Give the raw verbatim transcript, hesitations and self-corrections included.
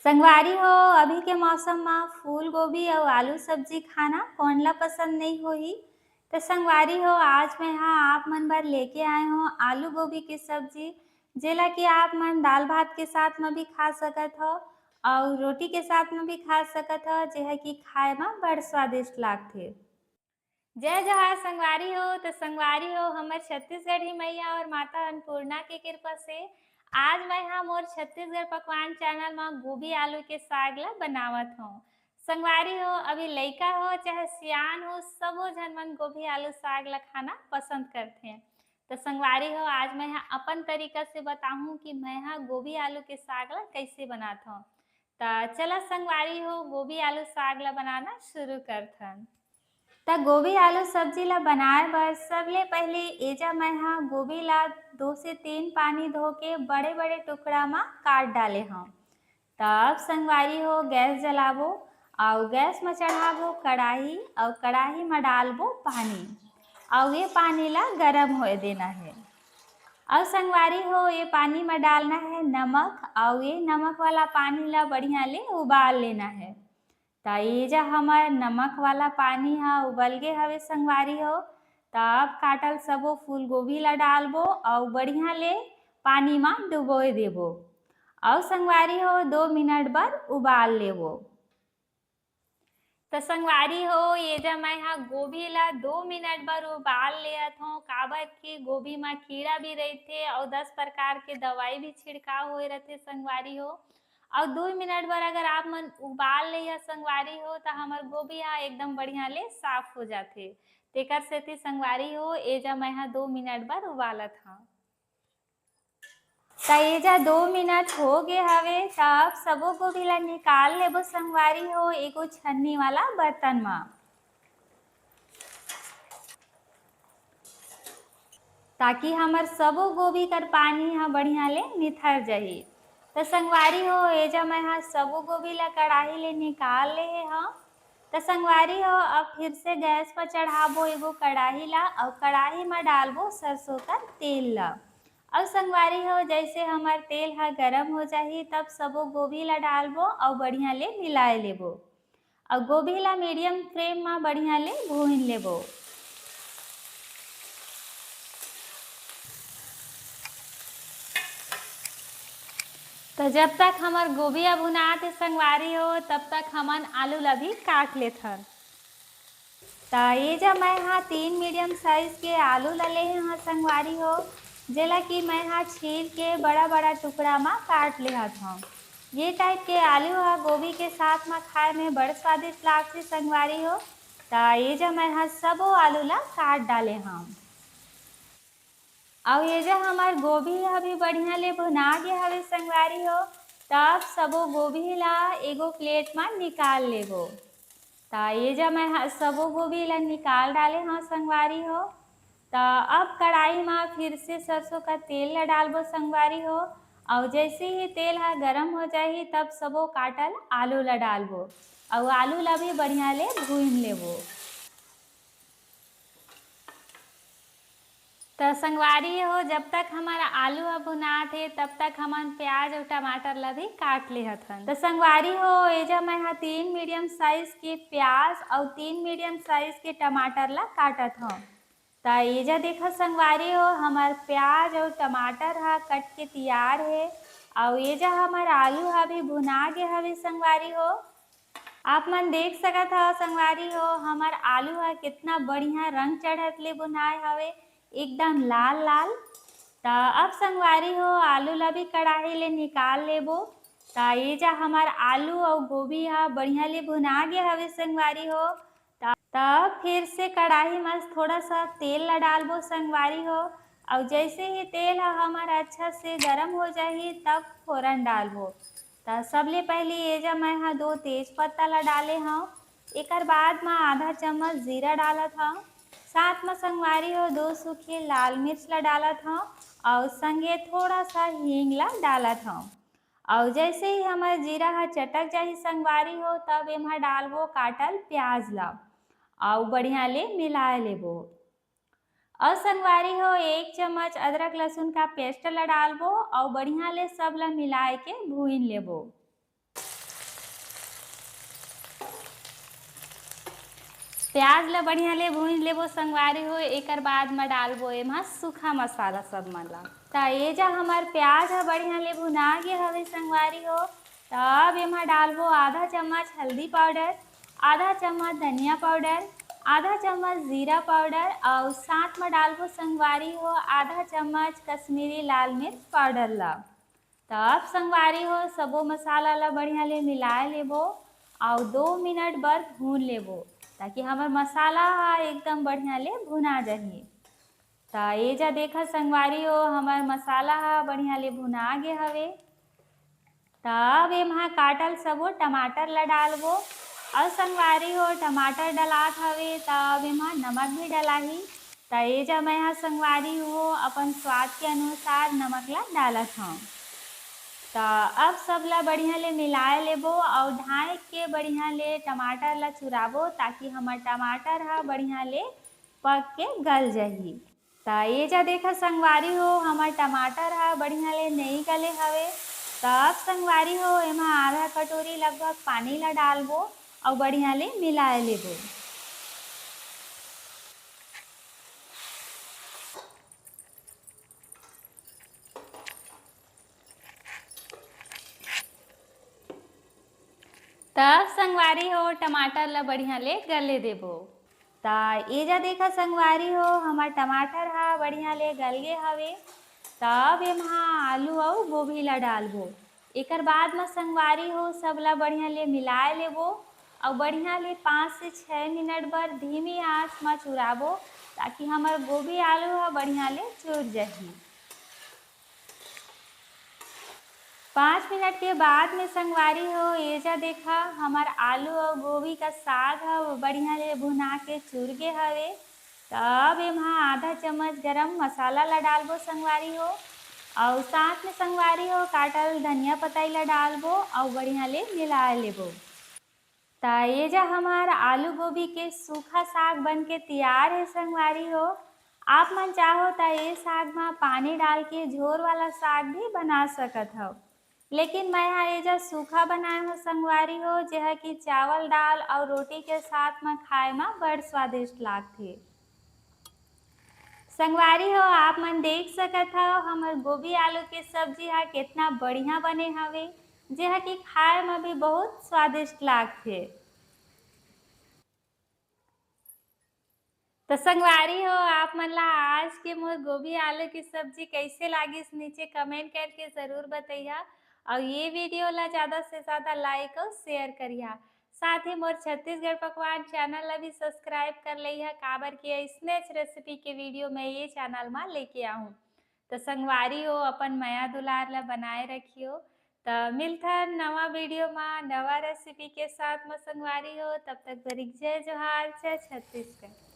संगवारी हो, अभी के मौसम म फूल गोभी अउ आलू सब्जी खाना कोन ला पसंद नइ होही? त संगवारी हो, आज मैं हा आप मन बर लेके आए हों आलू गोभी के सब्जी, जेला कि आप मन दाल भात के साथ म भी खा सकत हो अउ रोटी के साथ म भी खा सकत हो, जेहा कि खाए म बड़ स्वादिष्ट लागथे। जय जोहार संगवारी हो। त संगवारी हो, हमर छत्तीसगढ़ी मैया अउ माता अन्नपूर्णा के कृपा से आज मैं हा मोर छत्तीसगढ़ पकवान चैनल म गोभी आलू के साग ला बनावत हों। संगवारी हो, अभी लइका हो चाहे सियान हो, सबो झन मन गोभी आलू साग ला खाना पसंद करथे। त संगवारी हो, आज मैं हा अपन तरीका से बताहूँ कि मैं हा गोभी आलू के साग ला कइसे बनात हों। त चला संगवारी हो, गोभी आलू साग ला बनाना शुरू करथन। त गोभी आलू सब्जी ला बनाए बर सबले पहिली एजा मैं हा गोभी ला दो से तीन पानी धो के बड़े-बड़े टुकड़ा म काट डाले हंव। त अब संगवारी हो, गैस जलाबो अउ गैस म चढ़ाबो कड़ाही अउ कड़ाही म डालबो पानी अउ ये पानी ला गरम होए देना हे। अउ संगवारी हो, ये पानी म डालना हे नमक अउ ये नमक वाला पानी ला बढ़िया ले उबाल लेना हे। त ये जा हमर नमक वाला पानी ह उबल गे हवे संगवारी हो। त अब काटल सबो फूलगोभी ला डालबो अउ बढ़िया ले पानी म डुबोए देबो अउ संगवारी हो, दो मिनट बर उबाल लेबो। त संगवारी हो, ये जा मैं हा गोभी ला दो मिनट बर उबाल लेत हों, काबर कि गोभी म कीड़ा भी रहिथे अउ दस प्रकार के दवाई भी छिड़काव होए रहिथे संगवारी हो। अउ दो मिनट बर अगर आप मन उबाल लेहा संगवारी हो, त हमर गोभी हा एकदम बढ़िया ले साफ हो जाथे। तेकर सेती संगवारी हो, ए जा मैं हा दो मिनट बर उबालत हंव। त ए जा दो मिनट हो गे हवे, त अब सबो गोभी ला निकाल लेबो संगवारी हो, एगो छन्नी वाला बर्तन म, ताकि हमर सबो गोभी कर पानी ह बढ़िया ले निथर जाही। त संगवारी हो, ए जा मैं ह सबो गोभी ला कड़ाही ले निकाल लेहे हंव। त संगवारी हो, अब फिर से गैस पर चढ़ाबो एगो कड़ाही ला, अउ कड़ाही म डालबो सरसों कर तेल ला। अउ संगवारी हो, जैसे हमर तेल ह गरम हो जाही, तब सबो गोभी ला डालबो अउ बढ़िया ले मिलाए लेबो। अउ गोभी ला मीडियम फ्लेम म बढ़िया ले भून लेबो। त जब तक हमर गोभी ह भुनात हे संगवारी हो, तब तक हमन आलू ला भी काट लेथन। त ये जा मैं हा तीन मीडियम साइज के आलू ला लेहे हंव संगवारी हो, जेला कि मैं हा छील के बड़ा-बड़ा टुकड़ा म काट लेहत हंव। ये टाइप के आलू ह गोभी के साथ म खाए में बड़ स्वादिष्ट लागथे संगवारी हो। त ये जा मैं हा सबो आलू ला काट डाले हंव। अउ ये जा हमर गोभी ह भी बढ़िया ले भुना गे हवे संगवारी हो। त अब सबो गोभी ला एगो प्लेट म निकाल लेबो। त ये जा मैं ह सबो गोभी ला निकाल डाले हंव संगवारी हो। त अब कढ़ाई म फिर से सरसों का तेल ला डालबो संगवारी हो। अउ जैसे ही तेल ह गरम हो जाही, तब सबो काटल आलू ला डालबो अउ आलू ला भी बढ़िया ले भून लेबो। त संगवारी हो, जब तक हमर आलू ह भुनात हे, तब तक हमन प्याज अउ टमाटर ला भी काट लेहत हन। त संगवारी हो, एजा मैं ह तीन मीडियम साइज के प्याज अउ तीन मीडियम साइज के टमाटर ला काटत हंव। त एजा देखो संगवारी हो, हमर प्याज अउ टमाटर ह कट के तियार हे, अउ एजा हमर आलू ह भी भुना गे हवे संगवारी हो। आप मन देख सकत हव संगवारी हो, हमर आलू ह कितना बढ़िया रंग चढ़त ले भुनाए हवे, एकदम लाल लाल। त अब संगवारी हो, आलू ला भी कढ़ाई ले निकाल लेबो। त ये जा हमर आलू अउ गोभी ह बढ़िया ले भुना गे हवे संगवारी हो। त, त फिर से कढ़ाई म थोड़ा सा तेल ला डालबो संगवारी हो, अउ जैसे ही तेल ह हमर अच्छा से गरम हो जाही, तब फोरन डालबो। त सबले पहिली एजा मैं ह दो तेज पत्ता ला डाले हंव। एकर बाद म आधा चम्मच जीरा डालत हंव। साथ म संगवारी हो दो सूखे लाल मिर्च ला डालत हंव अउ संगे थोड़ा सा हींग ला डालत हंव। अउ जैसे ही हमर जीरा ह चटक जाही संगवारी हो, तब एमा डालबो काटल प्याज ला अउ बढ़िया ले मिलाए लेबो। अउ संगवारी हो, एक चम्मच अदरक लहसुन का पेस्ट ला डालबो अउ बढ़िया ले सब ला मिलाए के भून लेबो। प्याज ला बढ़िया ले भूंज लेबो संगवारी हो। एकर बाद म डालबो एमा सूखा मसाला सब मन ला। त ये जा हमर प्याज ह बढ़िया ले भुना गे हवे संगवारी हो। त अब एमा डालबो आधा चम्मच हल्दी पाउडर, आधा चम्मच धनिया पाउडर, आधा चम्मच जीरा पाउडर अउ साथ म डालबो संगवारी हो आधा चम्मच कश्मीरी लाल मिर्च पाउडर ला। त अब संगवारी हो सबो मसाला ला बढ़िया ले मिलाए लेबो अउ दो मिनट बर भून लेबो, ताकि हमर मसाला ह एकदम बढ़िया ले भुना जाही। त ये जा देखा संगवारी हो हमर मसाला ह बढ़िया ले भुना गे हवे। त अब एमा काटल सबो टमाटर ला डालबो अउ संगवारी हो टमाटर डलात हवे त अब एमा नमक भी डलाही। त ये जा मैं ह संगवारी हो अपन स्वाद के अनुसार नमक ला डालत हव। त अब सब ला बढ़िया ले मिलाए लेबो अउ ढांक के बढ़िया ले टमाटर ला चुराबो, ताकि हमर टमाटर ह बढ़िया ले पक के गल जाही। त ये जा देखा संगवारी हो हमर टमाटर ह बढ़िया ले नई गले हवे। त अब संगवारी हो एमा आधा कटोरी लगभग पानी ला डालबो अउ बढ़िया ले मिलाए लेबो। त अब संगवारी हो टमाटर ला बढ़िया ले गले देबो। त ये जा देखा संगवारी हो हमर टमाटर ह बढ़िया ले गल गे हवे। त अब एमा आलू अउ गोभी ला डालबो। एकर बाद म संगवारी हो सब ला बढ़िया ले मिलाए लेबो अउ बढ़िया ले पाँच से छः मिनट बर धीमी आंच म चुराबो, ताकि हमर गोभी आलू ह बढ़िया ले चुर जाही। पाँच मिनट के बाद में संगवारी हो ये जा देखा हमर आलू अउ गोभी का साग ह बढ़िया ले भुना के चुर गे हवे। त अब एमा आधा चम्मच गरम मसाला ला डालबो संगवारी हो अउ साथ में संगवारी हो काटल धनिया पताई ला डालबो अउ बढ़िया ले मिला लेबो। त ये जा हमार आलू गोभी के सूखा साग बन के तियार हे संगवारी हो। आप मन चाहो त ये साग म पानी डाल के झोर वाला साग भी बना सकत हव, लेकिन मैं ह ये जा सूखा बनाए हव संगवारी हो, जेहा कि चावल दाल अउ रोटी के साथ म खाए म बड़ स्वादिष्ट लागथे। संगवारी हो, आप मन देख सकत हव हमर गोभी आलू के सब्जी ह कितना बढ़िया बने हवे, जेहा कि खाए म भी बहुत स्वादिष्ट लागथे। त संगवारी हो, आप मन ला आज के मोर गोभी आलू की सब्जी कैसे लागिस, नीचे कमेंट करके जरूर बतैया। और ये वीडियो ला ज्यादा से ज्यादा लाइक और शेयर करिया। साथ ही मोर छत्तीसगढ़ पकवान चैनल ला भी सब्सक्राइब कर लइहा, काबर कि ऐसनेच रेसिपी के वीडियो मैं ये चैनल मा लेके आहूँ। त संगवारी हो, अपन मया दुलार ला बनाए रखियो। त मिलथन नवा वीडियो मा नवा रेसिपी के साथ मा संगवारी हो। तब तक बरिक जय जोहार, जय छत्तीसगढ़।